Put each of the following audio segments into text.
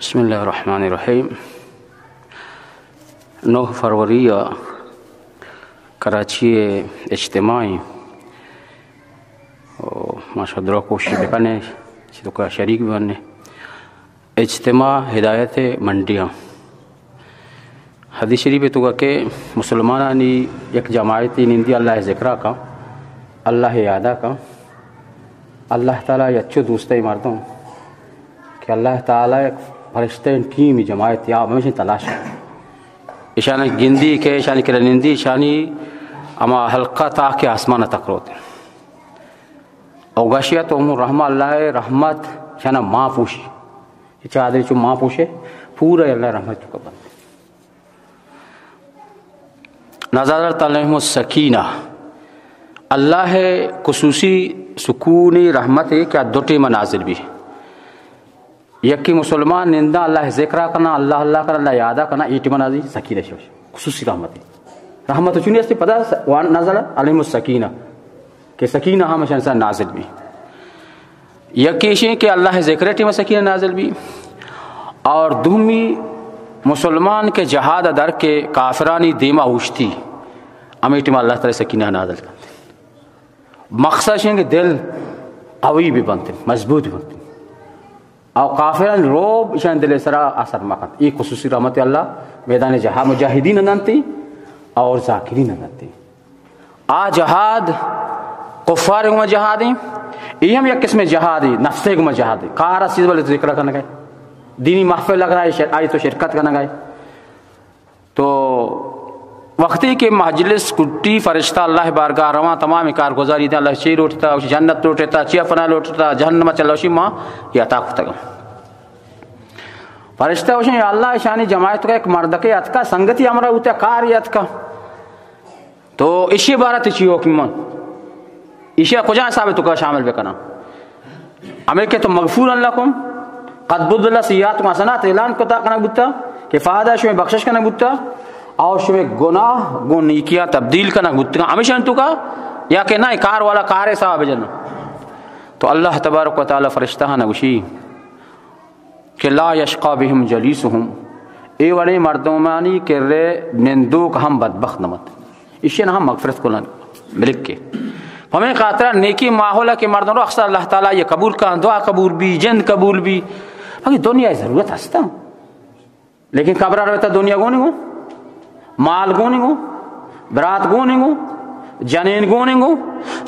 بسم اللہ الرحمن الرحیم۔ نو فروری ءَ کراچی ءَ اجتماع ایں۔ او ما شما درو کوشش بکنیں، چی توکا شریک بنیں۔ اجتماع ہدایت منڈیاں۔ حدیث شریف ءِ توکا کہ مسلمانانی یک جماعتے نندی اللہ ءِ ذکرا کن، اللہ ءِ یادا کن۔ اللہ تعالیٰ ءِ اچو دوستیں مردم کہ اللہ تعالیٰ یک فرشتہ ٹیم جماعت یا ہمیشہ تلاش کن۔ اشانی گندی کہ اشانی کرا نندی، اشانی ہما حلقہ تاک آسمان تک روت۔ او گشی ات، امو رحمہ، اللہ ءِ رحمت اشانا ماں پوشی۔ چادر چو ماں پوشے، پورا اللہ ءِ رحمت توکا بند۔ نزلت علیہم السکینہ، اللہ ءِ خصوصی سکونی رحمتے کہ آ دو ٹیم نازل بی۔ یکے مسلمان ننداں اللہ ءِ ذکرا کناں، اللہ اللہ کناں، اللہ ءِ یادا کناں، اے ٹیم نازل سکینہ شوش، خصوصی رحمتے۔ رحمت چونی استی پدا س-، وان نزل علیہم السکینہ، کہ سکینہ ہم اشان سر نازل بی۔ یکے ایشیں کہ اللہ ءِ ذکر ءِ ٹیم سکینہ نازل بی، اور دومی مسلمان کہ جہاد ءَ در کے کافرانی دیما اوشتی، ہمے ٹیم اللہ تعالیٰ سکینہ نازل کنت۔ مقصد ایشیں کہ دل قوی بی بنت، مضبوط بنت۔ او کافران روب ایشان دل سرا اثر مکنت۔ اے خصوصی رحمت اللہ میدان جہاد مجاہدین ننتی اور ذاکرین ننتی۔ آ جہاد کفار گوما جہاد ایں، اے ہم یک قسم جہاد ایں، نفس گوما جہاد ایں۔ کار ءَ چیز بلے ذکر کنگ ءَ، دینی محفل لگ رہا ہے، شر-، آئی تو شرکت کنگ ءَ۔ تو وقتی کہ مجلس کٹی، فرشتہ اللہ بارگاہ رواں، تمام کارگزاری دیں، اللہ چی لوٹتا، جنت لوٹتا، چی فنا لوٹتا، جہنم چلوشی ما یا عطا کتگ۔ فرشتہ گوشن، یا اللہ، اشانی جماعت کا ایک مردکے اتکا، سنگتی ہمراہ ہوتا، کار اتکا۔ تو ایشی بارہ ءَ چی حکم من؟ ایشی ءَ کجا حساب ءِ توکا شامل بکناں؟ ہمے کہ تو مغفور لکم، قد بدلت سیئاتکم حسنات اعلان کتا کنگ بوتا کہ فہدا شمے بخشش کنگ بوتا اور شمے گناہ گوں نیکیاں تبدیل کنگ بوتگاں۔ ہمیشان توکا یا کہ نہ، کار والا کار ءِ حساب بجناں۔ تو اللہ تبارک و تعالیٰ فرشتہ نہ گوشی کہ لا یشقی بهم جلیسهم، اے وڑیں مردمانی کرے نندوک ہم بدبخت نہ بنت۔ ایشی ہم مغفرت کنن ملک کے۔ ہمے خاطرا نیکی ماحول کہ مردم رو اکثر اللہ تعالیٰ یہ قبول کن، دعا قبول بی، جند قبول بی۔ باقی دنیا ءِ ضرورت ہستا۔ لیکن قبر ءَ رویت ءَ دنیا گون انگو، مال گون انگو، برات گون انگو، جنین گون انگو،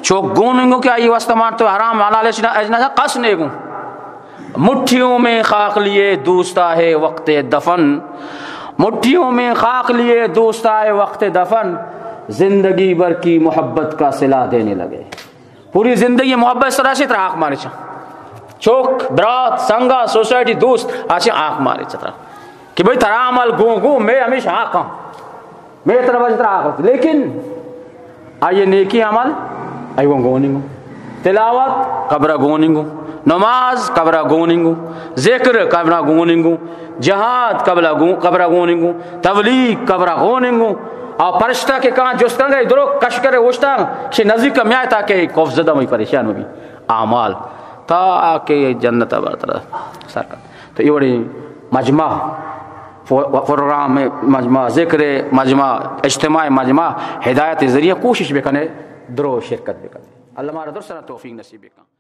چوک گون انگو کہ آئی واسطہ مان تو حرام حلال اچ نہ، اچ نہ کس نیگو۔ مٹھیوں میں خاک لیے دوست آئے وقت دفن، مٹھیوں میں خاک لیے دوست آئے وقت دفن، زندگی بھر کی محبت کا صلہ دینے لگے۔ پوری زندگی محبت سرا چہ ترا حق مارے چا۔ چوک، برات، سنگا، سوسائٹی، دوست، آ چہ حق مارے چا ترا۔ کہ بھئی ترا عمل گوں گوں، میں ہمیش حق ہاں۔ میں ترا وجہ ترا حق ہاں۔ لیکن آئی نیکی عمل، آئی گوں گون انگو۔ تلاوت، قبر گون انگو۔ نماز، قبر گون انگو۔ ذکر، قبر گون انگو۔ جہاد قبل گون، قبر گون انگو، تبلیغ قبر گون انگو۔ آ پرشتہ کہ کان جست کنگا، درو کش کرے اوشتاں، چہ نزیک میائے تاکہ خوف زدہ مئی پریشان مبی۔ اعمال تا کہ جنت بر ترا سر کن۔ تو اے وڑی مجمع، فو-، پروگرام مجمع، ذکر مجمع، اجتماع مجمع، ہدایت ذریعہ کوشش بکنے، درو شرکت بکنے۔ اللہ مارا درسنا توفیق نصیب بکن۔